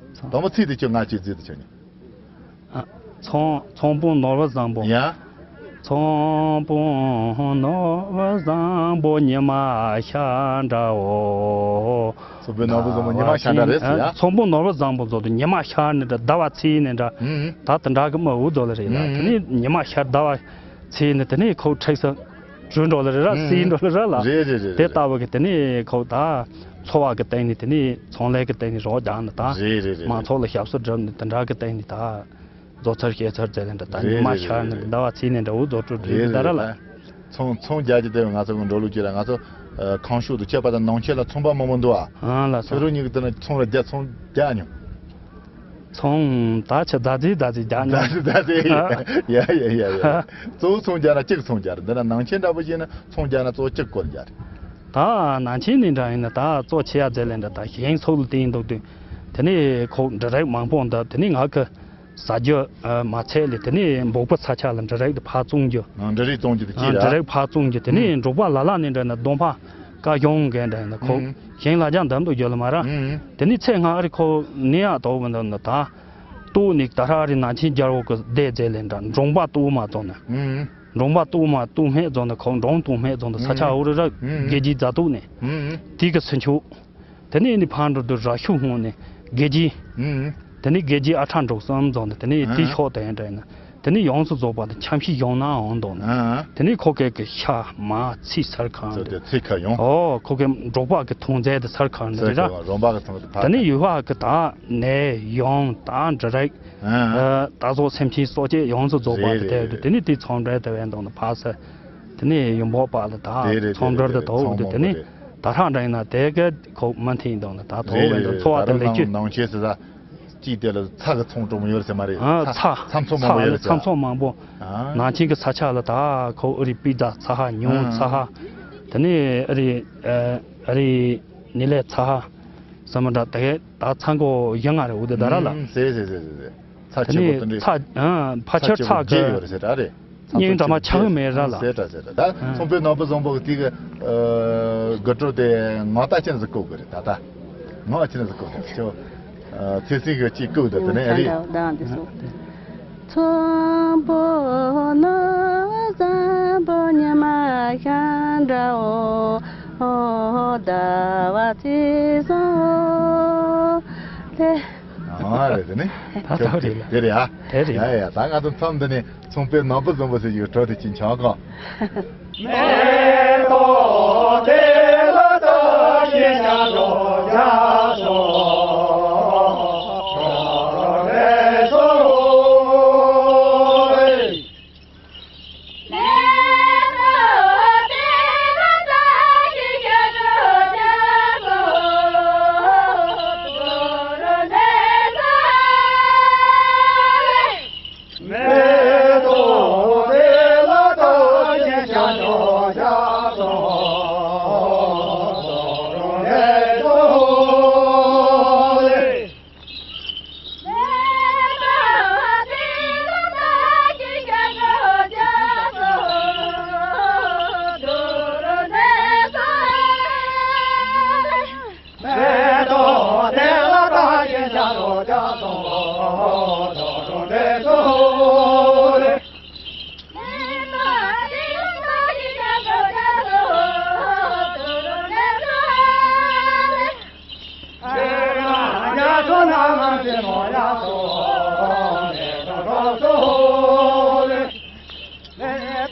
དང་པོ་ཚིག་དེ་ཁྱོད་ང་ཅིག་རྫི་དེ་ཁྱོད་ནི། ཚོང་ཚོང་དཔོན་ནོར་བུ་བཟང་པོ། ཡ། ཚོང་དཔོན་ནོར་བུ་བཟང་པོ་ཉི་མ་ཤར་འདྲ་བོ། ཚོང་དཔོན་ནོར་བུ་བཟང་པོ་ཉི་མ་ཤར་འདྲ་རེད་ཟེར་ཡ། ཚོང་དཔོན་ནོར་བུ་བཟང་པོ་ཚོ་དུ་ཉི་མ་ཤར་ནི་འདྲ་ཟླ་བ་ཚེས་ནི་འདྲ། ཨུ་ཨུ། ད་དེ་འདྲ་གི་མི་འུ་ཚོ་ལ་རེད་ལ། ཨུ་ཨུ། དེ་ནི་ཉི་མ་ཤར་ཟླ་བ་ཚེས་ནི་དེ་ནི་ཁོ་འཁྲིག་ས་གྲོས་འགྲོ་ལ་རེད་ར། ཨུ་ཨུ། སྲིད་འགྲོ་ལ་ར་ལ། རེད་རེད་རེད། དེ་ལྟ་བུ་གི་དེ་ནི་ཁོ་ད་འཚོ་བ་གི་སྟེང་ནས་དེ་ནི་ཚོང་ལས་གི་སྟེང་ནས་རོགས་རྒྱག་ནི་ད། རེད་རེད་རེད། མང་ཚོགས་ལ་ཞབས་སོར་སྒྲུབ་ནི་དེ་འདྲ་གི་སྟེང་ནས་ད། བཟོ་ཚར་བཤད་ཚར་ཟེར་ནས་འདྲ་ད། རེད་ཉི་མ་རེད་ཤར་ནས་རེད། ཟླ་བ་ཚེས་ནས་འདྲ་འུ་ཚོ་གྲུབ་འགྲིག་གི་ད་ར་ལ། རེད་རེད། ཚོང་ཚོང་རྒྱག་གི་དེ་ང་ཚོ་གི་འགྲོ་ལུགས་ཀྱི་ལ་ང་ཚོ་ཨ་ཁང་ཤུགས་དུ་ཁྱད་པར་དུ་ནང་ཆེན་ལ་ཚོང་པ་མང་པོ་འདུག་ཨ། ཨ་ལ་སོ། ཁྱོད་རང་གཉིས་ཀྱི་དེ་ན་ཚོང་ར་རྒྱག་ཚོང་རྒྱག་མྱོང་། ཚོང་ད་ཆ་ཟླ་ཚེས་ཟླ་ཚེས་རྒྱག་མྱོང་། ཟླ་ཚེས་ཟླ་ཚེས། ཡ་ཡ་ཡ་ཡ། གཙོ་བོ་ཚོང་རྒྱག་ན་གཅིག་ཚོང་རྒྱག་རེད། འདི་ན་ནང་ཆེན་འདྲ་པོ་བྱས་ན་ཚོང་རྒྱག་ན་གཙོ་བོ་གཅིག་སྐོར་རྒྱག་རེད། ད་ནང་ཆེན་ནི་འདྲ་ཡིན་ན་ད་གཙོ་ཆེ་ཡ་རྫས་ལས་འདྲ་ད་ཞིང་ཚོགས་ལ་བརྟེན་འདུག་དུས་དེ་ནས་ཁོ་འབྲུ་རིགས་མང་པོ་འདི་དེ་ནས་ང་གི་ཟ་རྒྱུ་ཨ་མ་ཚད་ལས་དེ་ནས་འབོག་པ་ཚ་ཆ་ལ་འབྲུ་རིགས་དེ་ཕར་བཙོང་རྒྱུ། ཨ་འབྲུ་རིགས་བཙོང་རྒྱུ་དེ་ཨ་ཅི་འབྲུ་ར། རིགས་ཕར་བཙོང་རྒྱུ་དེ་ནས་ཨུམ། འབྲོག་པ་ལ་ལ་ནས་འདྲ་ན་གདོང་ཕ་ཀ་གཞོང་གན་འདྲ་ཡིན་ན་ཁོ་ཨུམ། ཞིང་ལ་རྒྱང་འདེམ་དུ་རྒྱུ་ལ་མ་ར། ཨུམ། དེ་ནས་ཚེ་སྔ་ཨ་རི་ཁོ་ནས་ཡག་དོག་མི་འདུག་ན་ད། ལྟོ་ནས་ད་ར་ཨ་རི་ནང་ཆེན་རྒྱལ་བོ་གི་སྡེ་རྫས་ལས་འདྲ་འབྲོང་པ་ལྟོ་མ་བཙོང་ན། ཨུམ། འབྲོང་པ་ལྟོ་མ་ལྟོ་སྨད་བཙོང་ན་ཁོ་འབྲོང་ལྟོ་སྨད་བཙོང་ན་ས་ཆ་ཨུ་རི་ར་ཨུམ། རྒྱལ་རྒྱུའི་རྫ་ཏོག་ནས། ཨུམ། དེ་གི་ཚུན་ཆོད། དེ་ནས་ནི་ཕར་འགྲོ་དུས་ར་ཤུ་སྔོན་ནས་དགེ་རྒྱས། ཨུ། དེ་ནས་དགེ་རྒྱས་ཨ་ཁྲ་འབྲོག་གསུམ་རྫོང་ནས་དེ་ནས་དེའི་ཨ་ཕྱོགས་དེ་འདྲ་ཡིན་ན་དེ་ནས་ཡོངས་སུ་རྫོགས་པ་དེ་འཆམ་གཤིས་གཞུང་ན་འོང་དོ་ན། ཨ། དེ་ནས་ཁོ་གེ་གི་ཤ་མ་ཚིག་སར་ཁང་ཚོ་དེ་ཚིག་ཁ་ཡོང་། ཨོ་ཁོ་གེ་འབྲོག་པ་གི་ཐོན་རྫས་དེ་སར་ཁང་ཚིག་ནི་ཁ་ར། ཡོང་རོང་པ་གི་ཐོན་དེ་ཕ། དེ་ནས་ཡུལ་བ་གི་ད་ནས་ཡོང་ད་འབྲུ་རིགས། ཨ། ད་སོགས་སེམས་ཅན་སྲོག་བཅད་ཡོངས་སུ་རྫོགས་པ་རེད་དེ་རེད་དེ་རེད། དེ་ནས་དེའི་ཚོང་འབྲེལ་དེ་བས་འདོང་ན་ཕ་སར། དེ་ནས་ཡུམ་བོག་པ་ལ་དེ་རེད་ད་ཚོང་འབྲེལ་དེ་དེ་དོག་དེ་དེ་ནས་ད་ཧྲང་འདྲ་ཡིན་ན་དེ་ག་ཁོ་མ་མཐུན་དང་ན་ད་དོག་རེད་བས་རེད། འཚོ་བ་ད་དེ་རུང་ལེགས་ནང་ཆེ་སི་ད་ཅིག་དེ་ལ་ཚྭ་གི་ཚོང་གྲོང་ཡོད་ཟེར་མ་རེད། ཨ་ཚྭ་ཚྭ་ཚྭ་ཚྭ་མང་པོ་ཡོད་ཚྭ་ཟེར། ཚྭ་མང་པོ། ཨ་ནང་ཆེན་གི་ས་ཆ་ལ་ད་ཁོ་ཨ་རི་པི་ཛ་ཚྭ་ཧ་ཉུང་ཨ་ཚྭ་ཧ། དེ་ནས་ཨ་རི་ཨ་རི་ནི་ལས་ཚྭ་ཧ། ས་མ་འདྲ་དེ་ད་ཚྭ་མགོ་ཡང་ང་རེ་འུ་དེ་ད་ར་ལ། ཨུམ་ཟེ་ཟེ་ཟེ་ཟེ་ཟེ། ཚྭ་ཆེ་པོ་དེ་འདྲའི་ཚྭ་ཨ་ཕ་ཆེར་ཚྭ་ཆེ་པོ་རྒྱས་ཡོད་རེད་ཟེར་ད་རེད། སྙིང་འདྲ་མ་ཆགས་མེད་ར་ལ། ཟེར་ད་ཟེར་ད་ད་ཨ་ཚོང་དཔོན་ནོར་བུ་བཟང་པོ་གི་དེ་གི་ཨ་དགུ་དྲོ་དེ་ངོ་ལྟ་ཅན་ཟིག་བཀོད་དགོས་རེད་ད་ད། ངོ་ཅན་ཟིག་བཀོད་དགོས་ཅོ། ཨ་ཚེ་སྲིད་གི་ཅིག་བཀོད་འདུག་དེ་ནས་ཨ་རེད། ད་འདི་སོ། ཚོང་པོ་ནོར་བུ་བཟང་པོ་ཉི་མ་ཤར་འདྲ་འོ། ཟླ་བ་ཚེས་སོང་། དེ། ཨ་རེད་དེ་ནི། ད་ད་རེད་ལ། དེ་རེད་ཨ། དེ་རེད། ཡ་ཡ་ད་ང་ཚོ་མཚམས་འདི་ནས་ཚོང་དཔོན་ནོར་བུ་བཟང་པོ་ཟེར་གྱི་གྲོ་དེ་ཅིན་ཆང་གང་།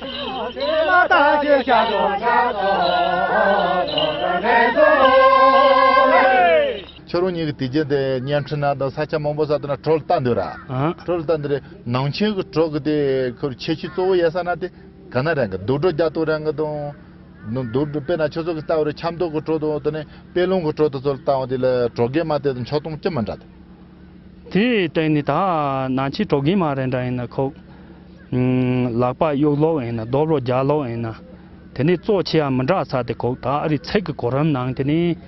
ཁྱེད་རང་གཉིས་ཀྱི་དུས་རྒྱུན་དེ་བརྙན་འཕྲིན་ནང་དང་ས་ཆ་མང་པོ་ས་དེ་ན་བྲོ་ལ་ལྟ་འདུག་ར། ཨ། བྲོ་ལ་ལྟ་འདུག་རེད། ནང་ཆེན་གྱི་བྲོ་གི་དེ་ཁོར་ཁྱད་ཆོས་གཙོ་བོ་ཡོད་ས་ན་དེ་ག་ན་རང་གི་རྡོ་བྲོ་རྒྱག་སྟངས་རང་གི་དང་། རྡོ་བྲོ་དཔེར་ན་ཁྱོད་ཚོ་གི་ལྟ་བ་རེད། ཆབ་མདོ་གི་བྲོ་དང་དེ་ནས་དཔེ་ལུང་གི་བྲོ་དེ་ཚོ་ལ་ལྟ་བ་དེ་ལ་བྲོ་རྒན་མ་དེ་དང་འཁྱོག་སྟངས་ཅི་མི་འདྲ་དེ། དེའི་སྟེང་ནས་ད་ནང་ཆེན་བྲོ་རྒན་མ་རེ་འདྲ་ཡིན་ན་ཁོ། ཨུམ། ལག་པ་གཡུག་ལོག་ཡིན་ན་རྡོ་བྲོ་རྒྱག་ལོག་ཡིན་ན། དེ་ནས་གཙོ་ཆེ་ཡང་མི་འདྲ་ས་དེ་ཁོ་ད་ཨ་རི་ཚིག་གི་གོ་རིམ་ནང་དེ་ནས་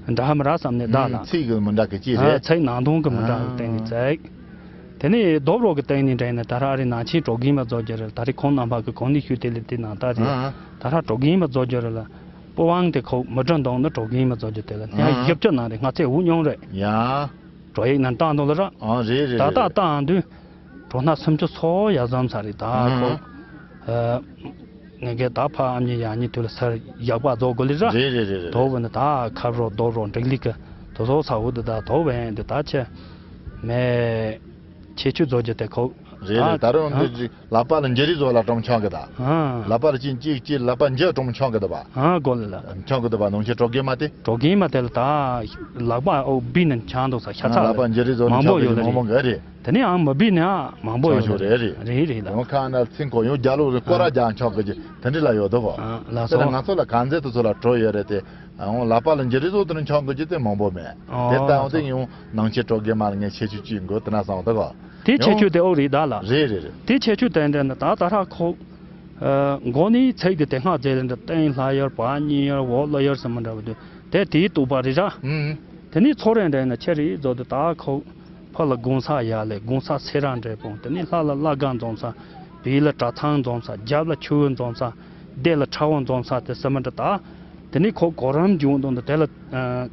འདྲ་མི་འདྲ་བསམ་ནས་བསྡད་ཨུམ། ལ། ཚིག་གི་མི་འདྲ་གི་ཅི་ཨ། རེད། ཚིག་ནང་དོན་གི་མི་འདྲ་གི་སྟེང་ནས་ཨ། ཚིག་དེ་ནས་རྡོ་བྲོ་གི་སྟེང་ནས་འདྲ་ཡིན་ན་ད་ར་ཨ་རི་ནང་ཆེན་བྲོ་རྒན་མ་བཟོ་རྒྱུ་རེད། ད་རེས་ཁོང་རྣམ་པ་གི་གོང་ནས་ཞུས་དེ་ལས་དེ་ནང་ལྟར་རེད། ཨ། ད་ར་བྲོ་རྒན་མ་བཟོ་རྒྱུ་རེད་ལ། པོ་ཝང་དེ་ཁོ་མི་དྲན་དང་ནི་བྲོ་རྒན་མ་བཟོ་རྒྱུ་དེ་ལ་ཨ། ཉག་བཞི་བཅུ་ནང་རེད། སྔ་ཚེ་འུ་མྱོང་རེད། ཡ། བྲོ་ཡིག་ནང་བཏང་འདུག་ལ་ར། ཨ། རེད་རེད་ད་རེད་ལྟ་རེད། བཏང་དུས། བྲོ་སྣ་སུམ་ཅུ་སོ་ཡ་ཙམ་ས་རེད་ད་ཨ། ཁོ། ཨ། ངེད་ཀྱི་ད་ཕ་ཨ་མྱེས་ཡ་མྱེས་དུས་ལ་སར་ཡག་པ་རྫོགས་དགོས་ལེ་ར། རེད་རེད་རེད་རེད། དོ་བོ་ནི་ད་ཁབ་རོ་རྡོ་རོ་འགྲིག་ལི་ཀི་དོ་ཚོ་ས་འུ་དུ་ད་དོ་བན་དུ་ད་ཆེ། མེ། ཁྱེད་ཆུ་རྫོགས་རྒྱུ་དེ་ཁོ། རེད་རེད། ད་ད་རུང་ཨ། འདི་ཅིག་ལག་པ་ལ་འཇི་རི་བཟོ་ལ་གྲོང་ཆོག་གི་ད། ཨ། ལག་པ་ལ་ཅིག་ཅིག་ཅིག་ལག་པ་འཇི་གྲོང་ཆོག་གི་ད་བ། ཨ་གོ་ལེ་ལ། ཆོག་གི་ད་བ་ནང་ཆེ་གྲོགས་གི་མ་དེ། གྲོགས་གི་མ་དེ་ལ་ད། ལག་པ་ཨོ་བི་ནི་ཆང་འདུག་ས་ཤ་ཚ་ལག་པ་འཇི་རི་བཟོ་ལ་མང་པོ་ཆོག་གི་ཡོད་ལ་མང་མང་གི་རེད། དེ་ནས་ཨང་མ་བི་ནི་ཨ་མང་པོ་ཡོད་ལ་རེད། རེད་རེད་ལ། ཡང་ཁ་ན་ཚིང་གོ་ཡོང་རྒྱ་ལོ་རེ་སྐོར་ར་རྒྱག་ཆོག་གི་ཅི་དེ་འདྲི་ལ་ཡོད་དོ་གོ། ཨ་ལ་དེ་ལ་སོ། ང་ཚོ་ལ་གང་ཚེ་དུ་ཚོ་ལ་གྲོ་ཡོད་རེད་དེ། ཨོ་ལག་པ་ལ་འཇི་རི་བཟོ་དེ་ནི་ཆོག་གི་ཅི་དེ་མང་པོ་མེད། ཨོ་དེ་ལྟ་ཡོང་དེ་ཡང་ནང་ཆེ་གྲོགས་གི་མ་ལ་ངས་ཆེ་ཆུ་ཅི་འགོ་དེ་ན་སང་དོ་གོ། དེ་ཁྱད་ཆོས་དེ་ཨོ་རེད་ད་ལ། རེད་རེད་རེད། དེ་ཁྱད་ཆོས་དེ་འདྲ་ནི་ད་ད་ཧྲ་ཁོ། ཨ། མགོ་ནི་ཚིག་དེ་དེ་སྔ་རྗེས་ལ་འདྲ་སྟེང་ལྷ་ཡར་བ་གཉིས་ཡར་འོག་ལ་ཡར་ཟེར་མི་འདྲ་བ་དེ་དེ་དེའི་བཏུབ་པ་རེད་ར། ཨུམ། དེ་ནི་ཚོ་རེ་འདྲ་ཡིན་ན་ཆེ་རེད་བཟོ་དེ་ད་ཁོ། ཕ་ལ་གུང་ས་ཡ་ལེ་གུང་ས་སེ་ར་འདྲེ་སྤུངས་དེ་ནི་ལྷ་ལ་བླ་སྒང་འཛོམས་ས། བི་ལ་གྲྭ་ཚང་འཛོམས་ས་རྒྱབ་ལ་ཆུ་བོ་འཛོམས་ས། སྡེ་ལ་ཁྲ་བོ་འཛོམས་ས་དེ་ཟེར་མི་འདྲ་ད། དེ་ནི་ཁོ་གོ་རམ་བྱུང་དང་དེ་ལ་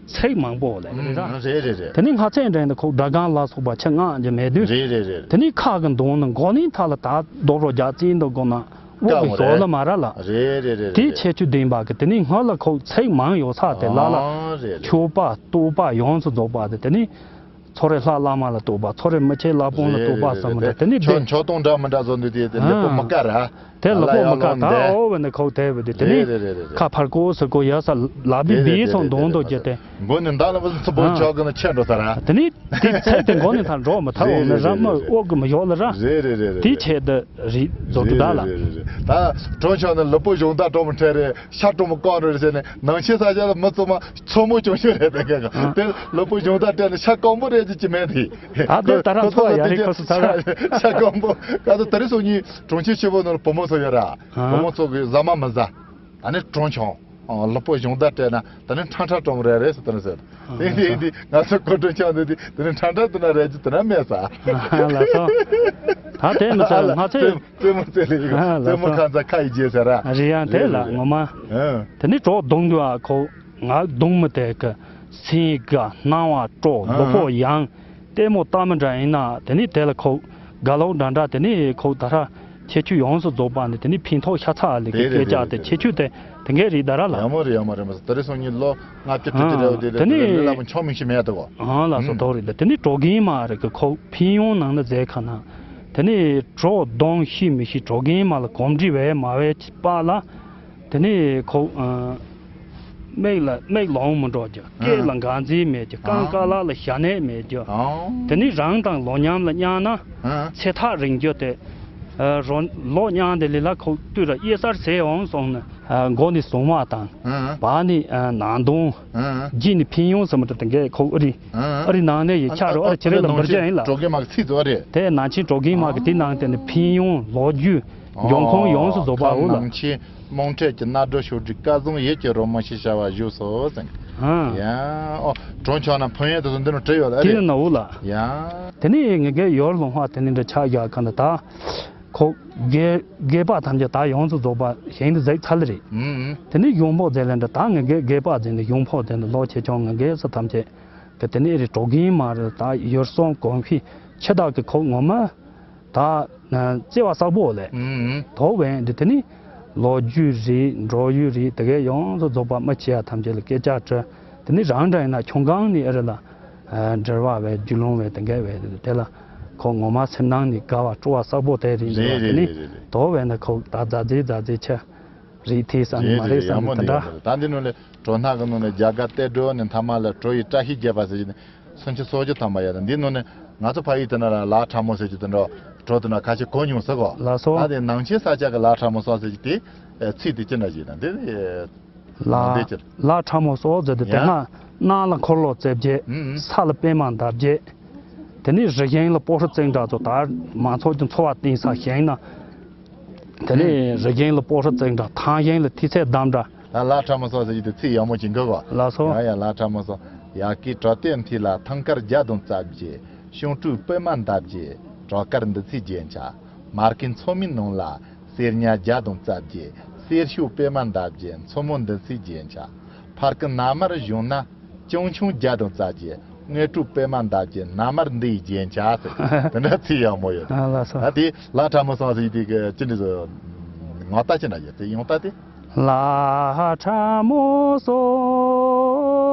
ཚིག་མང་པོ་ལས་རེད་ར། ཨུམ། རེད་རེད་རེད། དེ་ནི་སྔ་ཚེ་འདྲེན་དེ་ཁོ་སྒྲ་གང་ལ་སོགས་པ་ཆ་ལྔ་ཅི་མེད་དུས། རེད་རེད་རེད། དེ་ནི་ཁ་གི་མདུང་ནི་མགོ་ནི་མཐའ་ལ་ད་རྡོ་རོ་རྒྱ་བཙན་དུ་དགོ་ན་དབུག་གི་ཞོ་ལ་མ་ར་ལ། རེད་རེད་རེད། དེ་ཁྱད་ཆོས་ལྡན་པ་གི་དེ་ནི་སྔ་ལ་ཁོ་ཚིག་མང་ཡོད་ས་དེ་ལ་ལ། ཨ་རེད་རེད། ཆོས་པ་རྟོགས་པ་ཡོངས་སུ་རྫོགས་པ་དེ་དེ་ནི། ཚོ་རེ་ལྷ་བླ་མ་ལ་གཏོགས་པ་ཚོ་རེ་མི་ཆེ་བླ་དཔོན་ལ་གཏོགས་པ་བསམ་མི་འདྲ་དེ་ནི་ཆོ་བདེ། ཆོ་གཏོང་འདྲ་མི་འདྲ་བཟོ་འདུག་དེ་དེ་ལེགས་པོ་མི་དཀའ་ར། དེ་ལེགས་པོ་མི་དཀའ་ད་འོ་བ་ནི་ཁོག་དེ་བ་དེ་དེ་ནི་ཁ་ཕར་ཀོ་སི་ཀོ་ཡ་ས་ལ་བི་བི་སོང་དོང་དོ་རྒྱ་དེ། མགོ་ནི་མདའ་ལ་བ་ཚུ་བོ་ཆོག་གི་ན་ཆད་འགྲོ་ས་ར། དེ་ནི་དེ་ཚེ་དེ་མགོ་ནི་ཐར་འགྲོ་མི་ཐར་འོ་ནི་ར་མ་འོག་གི་མི་ཡོག་ལ་ར། དེ་ཆེད་དུ་རི་རྫོགས་དུ་ད་ལ། ད་གྲོང་ཆོག་ནི་ལུས་པོ་གཞུང་ད་གྲོང་མི་ཁྲེ་རེ། ཤ་གྲོང་མི་བཀང་རེ་ཟེར་ནས་ནང་ཆེན་ས་ཆ་ལ་མི་ཚང་མ་མཚོ་མོ་ཅུང་ཞིག་རེད་དེ་ག་དེ་ལུས་པོ་གཞུང་དང་སྤྲད་ནས་ཤ་སྐམ་པོ་རེད་ཅི་ཅི་མེད་དེ། ད་དེ་ད་རང་ཁོ་ཚོ་ཚོ་ཡ་ཡ་རེད་ཁོ་ཚོ་ཚ་ར། ཤ་སྐམ་པོ་ག་ཚོད་ད་རེས་སོ་གཉིས་གྲོང་ཁྱེར་ཆེ་པོ་ནང་ལ་བུ་མོ་ཚོ་ཡོད་ར། བུ་མོ་ཚོ་གི་ཟ་མ་མི་ཟ། ཨ་ནི་གྲོང་ཆུང་ལུས་པོ་གཞུང་དང་སྤྲད་ན་ད་ནི་ཁྲང་ཁྲང་གྲོང་རེད་རེད་ཟེར་དེ་ནི་ཟེར། དེ་དེ་དེ་ང་ཚོ་ཀོ་གྲོང་ཆུང་འདི་དེ་དེ་ནི་ཁྲང་ཁྲང་དེ་ན་རེད་ཅི་དེ་ན་མེད་ས། ལ་སོ། ད་དེ་མི་ཚར་ང་ཚོས། རྩེད་མོ་རྩེ་ལེ་ཡིག་ཨ་ལ་རྩེད་མོ་སོ། ཁང་ཚ་ཁ་ཡི་རྗེས་ཟེར་ར། རེད་ཡང་དེ་ལ་རེད་རེད་ངོ་མ། རེད། དེ་ནི་གྲོགས་གདོང་གི་ཨ་ཁོ་ང་གདོང་མི་དེ་གི་སེང་ག་སྣང་བ་སྤྲོ་ལུས་པོ་ཡང་ལྟད་མོ་ལྟ་མི་འདྲ་ཡིན་ན་དེ་ནི་དེ་ལ་ཁོ་དགའ་ལོག་འདྲ་འདྲ་དེ་ནི་ཁོ་ད་ཧྲ་ཁྱད་ཆོས་ཡོངས་སུ་རྫོགས་པ་ནི་དེ་ནི་ཕན་ཐོགས་ཤ་ཚ་ལེ་གི་རེད་རེད་སྐད་ཆ་རེད་དེ་རེད་ཁྱད་ཆོས་དེ་དེ་འགའི་རེད་ད་ར་ལ། ཡག་མོ་རེད་ཡག་མོ་རེད་མ་ཟད་ད་རེས་སོང་ཉིན་ལོ། ང་ཏི་ཏི་ཏི་རེ་བ་དེ་དེ་ནི་ལ་ལ་མ་ཆོག་མིན་ཞིག་མེད་དོ། ཨང་ལ་སོ་དོ་རེད་དེ་ནི་གྲོགས་རྒན་མ་རེད་གི་ཁོ་ཕིན་ཡོང་ནང་ན་མཛད་ཁ་ན། དེ་ནི་གྲོགས་གདོང་ཤི་མི་ཤི་གྲོགས་རྒན་མ་ལ་གོམས་འདྲིས་བས་མ་བས་པ་ལ། དེ་ནི་ཁོ་མིག་ལ་མིག་ལོང་མི་འགྲོ་རྒྱུ་སྐད་ལ་འགག་འཛིན་མེད་རྒྱུ་རྐང་ཀ་ལ་ལ་ཞྭ་ནད་མེད་རྒྱུ། དེ་ནི་རང་དང་ལོ་མཉམ་ལ་མཉམ་ན་ཚེ་ཐག་རིང་རྒྱུ་དེ། རོ་ལོ་མཉམ་དེ་ལི་ལ་ཁོ་དུས་ལ་གཡས་གཟར་ཟས་འོང་སོང་ན། མགོ་ནི་ཟུང་མ་དང་། བ་ནི་ནང་དོང་། རྗེས་ནི་ཕིན་ཡོང་ཟེར་མི་འདྲ་དེ་འགས་ཁོ་ཨ་རི། ཨ་རི་ནང་ནས་ཡི་ཆ་རུ་ཨ་རི་ཆེ་རེ་ལ་མི་རྒྱ་ཡིན་ལ། གྲོགས་རྒན་མ་གི་ཚིག་རྩོ་རེད། དེ་ནང་ཆེན་གྲོགས་རྒན་མ་གི་དེ་ནང་དེ་ནི་ཕིན་ཡོང་ལོ་རྒྱུས་འབྱུང་ཁུངས་ཡོངས་སུ་རྫོགས་པ་འོ་ལ། ནང་ཆེན་རྨོངས་འཕྲལ་གྱི་རྣ་སྒྲོ་ཤོག་སྒྲིག་སྐལ་བཟང་ཡིད་ཀྱི་རོལ་མོ་ཞེས་བྱ་བ་བཞུགས་སོ་ཟེར། ཡ་ཨོ་གྲོང་ཆོག་ན་ཕན་ཡོན་དེ་ཚོ་འདི་ནང་བྲིས་ཡོད་ལ་ཨ་དེ་རེད། ནི་ན་འོ་ལ། ཡ། དེ་ནི་ངེད་ཀའི་ཡོར་ལུང་བ་དེ་ནི་འདྲ་ཆགས་རྒྱག་ག་འདི་ད། ཁོ་རྒས་རྒས་པ་ཐམས་ཅད་ད་ཡོངས་སུ་རྫོགས་པ་ཞིང་དུ་འཛེགས་ཚར་ལེ་རེད། ཨུམ། དེ་ནས་གཞུང་པོ་མཛད་ལེ་འདྲ་ད་ངེད་རྒས་རྒས་པ་མཛད་ནས་གཞུང་པོ་དེ་ནས་ལོ་ཆེ་ཆུང་ངེད་རྒས་ས་ཐམས་ཅད་ཀྱི་དེ་ནས་རེད་གྲོགས་རྒན་མ་རེད་ད་ཡོར་སོང་གོང་འཕེལ་ཆེ་དག་གི་ཁོ་ངོ་མ་ད་བརྩེ་བ་བསགས་པོ་ལེ། ཨུམ། དོ་བན་འདི་དེ་ནས་ལོ་རྒྱུས་རེད་འགྲོ་ཡུལ་རེད་དེ་གས་ཡོངས་སུ་རྫོགས་པ་མི་ཆེ་ཡ་ཐམས་ཅད་ལ་སྐད་ཆ་དྲི་དེ་ནས་རང་འདྲ་ཡིན་ན་ཁྱུང་གང་ནས་ཨེ་རེད་ལ། འབྲེལ་བ་བས་རྒྱུས་ལོན་བས་དེ་འགས་བས་དེ་ལ། ཁོ་ངོ་མ་སེམས་ནང་ནས་དགའ་བ་སྤྲོ་བ་གསལ་པོ་དེ་རེད་འདུག་རེད་རེད་དེ་ནི་རེད་རེད། དོ་བས་ན་ཁོ་ད་མཛའ་བརྩེ་མཛའ་བརྩེ་ཆེ་རེད་ཐེ་ས་ནི་རེད་མ་རེད་རེད་བསམ་ཡག་ནི་མོ་དེ་འདྲ། འདུག་ད་འདི་ནང་ལ་གྲོ་སྣ་གི་ནང་ལ་རྒྱ་གར་གཏེར་སྒྲོམ་ནས་མཐའ་མ་ལ་གྲོ་ཡི་བཀྲ་ཤིས་རྒྱས་པ་ཟེར་གྱི་ནི་སུམ་ཅུ་སོ་བརྒྱད་ཐམ་པ་ཡོད་དང་འདི་ནང་ནས་ང་ཚོ་ཕ་ཡུལ་དེ་ན་ལ་ལ་ཁྲ་མོ་ཟེར་གྱི་དེ་འདྲ་གྲོ་དེ་ན་ཁ་ཤས་གོ་མྱོང་ས་གོ་ལགས་སོ། ད་དེ་ནང་ཆེན་ས་སྐྱ་གི་ལ་ཁྲ་མོ་སོགས་ཟེར་གྱི་དེ་ཚིག་དེ་ཅི་འདྲ་ཞིག་དང་དེ། ལ་ནང་དེ་ཅི། ལ་ཁྲ་མོ་སོགས་ཟེར་ཏེ་དེ་ཡ། སྔ་གནམ་ལ་འཁོར་ལོ་རྩེ་བརྒྱད། ཨུམ་ཨུམ། ས་ལ་པད་མ་འདབ་བརྒྱད། དེ་ནས་རི་གཞན་ལ་སྤོ་ཧྲ་བཙན་འདྲ་ཚོ་ད་མང་ཚོགས་ཀྱི་འཚོ་བ་བརྟེན་ས་བཞེངས་ན། དེ་ནས་ཨུམ། རི་གཞན་ལ་སྤོ་ཧྲ་བཙན་འདྲ་ཐང་གཞན་ལ་ཐིག་ཚད་བསྡམས་འདྲ། ལ་ལ་ཁྲ་མོ་སོགས་ཟེར་གྱི་དེ་ཚིག་ཡག་མོ་ཅིག་འགོ་གོ་ལགས་སོ། ཡ་ཡ་ལ་ཁྲ་མོ་སོགས་ཡ་གི་གྲོ་སྟེགས་མཐིལ་ལ་ཐང་དཀར་བརྒྱ་དང་རྩ་བརྒྱད། ཤིང་དྲུག་པད་མ་འདབ་བརྒྱད། གྲོ་དཀར་འདི་ཚེ་རྒྱན་ཆ། མར་གི་མཚོ་མོའི་ནང་ལ། གསེར་ཉ་བརྒྱ་དང་རྩ་བརྒྱད། གསེར་ཤོག་པད་མ་འདབ་བརྒྱད། མཚོ་མོ་འདི་ཚེ་རྒྱན་ཆ། ཕར་གི་ན་མར་གཞུང་ན། ཅང་ཆང་བརྒྱ་དང་རྩ་བརྒྱད། དངོས་གྲུབ་པད་མ་འདབ་བརྒྱད། ན་མར་འདི་ཡི་རྒྱན་ཆ་ཟེར། དེ་འདྲ་ཚིག་ཡག་མོ་ཡོད། ཨ་ལགས་སོ། ད་དེ་ལ་ཁྲ་མོ་སོགས་ཟེར་དེ་གི་ཅི་འདྲ་ཟེར། ངག་རྟགས་ཅི་འདྲ་ཡོད་དེ་ཡང་ད་དེ། ལ་ཁྲ་མོ་སོགས་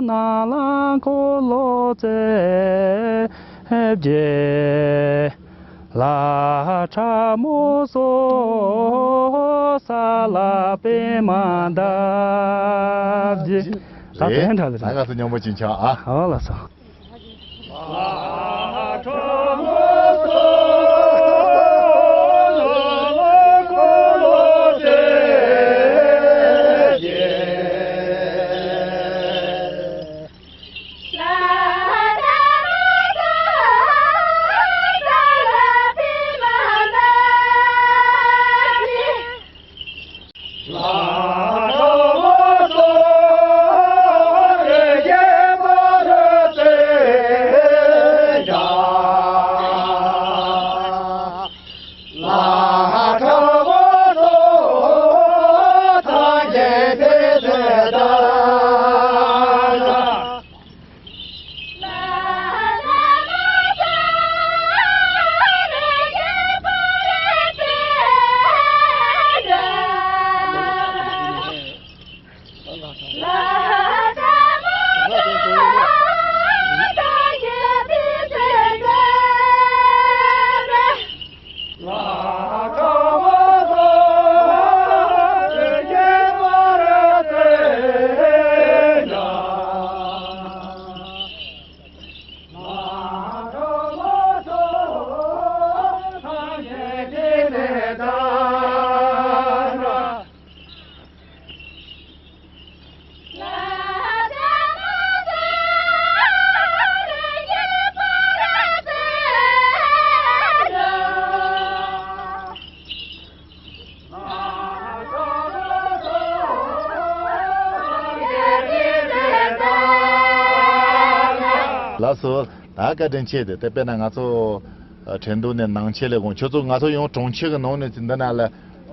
ནང་ལ་འཁོར་ལོ་རྩེ་བརྒྱད། ལ་ཁྲ་མོ་སོགས་ས་ལ་པད་མ་འདབ་བརྒྱད། ད་དེ་འདྲ་རེད། ད་ང་ཚོ་མཉམ་པོ་ཅིག་ཆགས་ཨ། ཨ་ལགས་སོ། ལགས་སོ། ད་བཀའ་དྲིན་ཆེ། དེ་དེ་དཔེར་ན་ང་ཚོ་ཨ་ཁྲེང་ཏུའུ་ནས་ནང་ཆེན་སླེབས་གོང་ཁྱོད་ཚོ་ང་ཚོ་ཡང་གྲོང་ཁྱེར་གྱི་ནང་ནས་འདི་ན་ལ་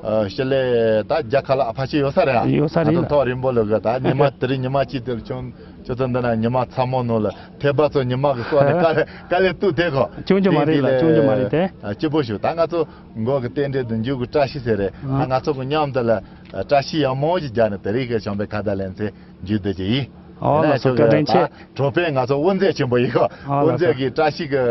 ཨ་ཞི་ལེ་ད་རྒྱ་ཁ་ལ་ཨ་ཕ་ཆེ་ཡོད་ས་རེད་ཨ། ཡོད་ས་རེད་ང་ཚོ་ལ། ཐོག་རིང་པོ་ལ་གི་ད་ཉི་མ་དེ་རིང་ཉི་མ་གཅིག་དེར་ཁྱོད་ཁྱོད་ཚོ་འདི་ན་ཉི་མ་ཚ་མོ་ནང་ལ་ཐེ་བ་ཚོ་ཉི་མ་གི་སོགས་ནས་དཀའ་ལས་དཀའ་ལས་སྟུག་དེ་གོ། ཆུང་ཆུང་མ་རེད་ལ་ཆུང་ཆུང་མ་རེད་དེ། ཨ་སྐྱིད་པོ་ཞུ། ད་ང་ཚོ་མགོ་གི་རྟེན་འབྲེལ་དུ་མཇུག་གི་བཀྲ་ཤིས་ཟེར་རེད། ཨ་ང་ཚོ་གི་མཉམ་དུ་ལ་བཀྲ་ཤིས་ཡག་མོ་ཞིག་རྒྱག་ནས་དེ་རིང་གི་བྱམས་པའི་ཁ་བརྡ་ལེ་ཚན་མཇུག་བསྡུ་གི་ཡིན། ཨོ་ལགས་སོ། བཀའ་དྲིན་ཆེ། གྲོ་པས་ང་ཚོ་དབུ་མཛད་ཆེན་པོ་ཡིན་གོ། ཨོ་དབུ་ལགས་སོ། མཛད་ཀྱི་བཀྲ་ཤིས་ཀྱི་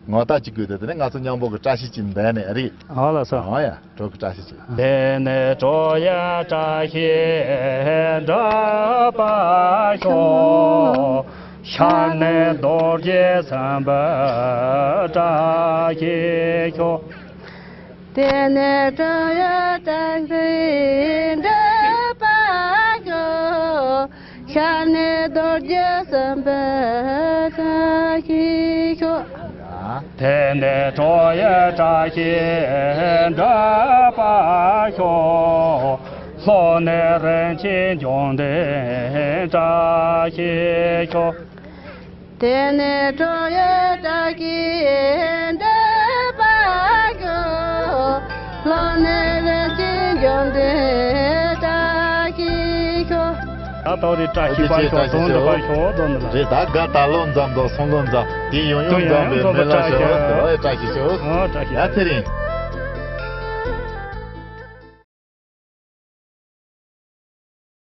ངོ་རྟགས་ཅིག་དགོས་ཏེ་དེ་ནས་ང་ཚོ་མཉམ་པོ་གི་བཀྲ་ཤིས་ཅིག་འདོན་ནས་རེད། ཨོ་ལགས་སོ། ཨོ་ཡ་གྲོ་གི་བཀྲ་ཤིས་ཅིག་དེ་ནས་གྲོ་ཡི་བཀྲ་ཤིས་འགྲུབ་པར་ཤོག་ཤ་ནས་རྡོ་རྗེ་སེམས་དཔའི་བཀྲ་ཤིས་ཤོག་དེ་ནས་གྲོ་ཡི་བཀྲ་ཤིས་འགྲུབ་པར་ཤོག་ཤ་ནས་རྡོ་རྗེ་སེམས་དཔའི་བཀྲ་ཤིས་ཤོག་དེ་ནས་གྲོ་ཡི་བཀྲ་ཤིས་འགྲུབ་པར་ཤོག་ལྷོ་ནས་རིན་ཆེན་འབྱུང་ལྡན་བཀྲ་ཤིས་ཤོག་དེ་ནས་གྲོ་ཡི་བཀྲ་ཤིས་འགྲུབ་པར་ཤོག་ལྷོ་ནས་རིན་ཆེན་འབྱུང་ལྡན་བཀྲ་ཤིས་ཤོག་ད་ལྟ་རེ་བཀྲ་ཤིས་པར་ཤོག་དོན་འགྲུབ་པར་ཤོག་དོན་འགྲུབ་པར། རེད་ད་དགའ་ད་ལོ་མཚམས་དང་སང་ལོ་མཚམས་དེ་ཡང་ཡང་མཚམས་པའི་མི་ལ་ཤོག་དེ་བ་བཀྲ་ཤིས་ཤོག་ཨ་བཀྲ་ཤིས་ཤོག་ཨ་བཀྲ་ཤིས་ཡ་ཚེ་རིང་།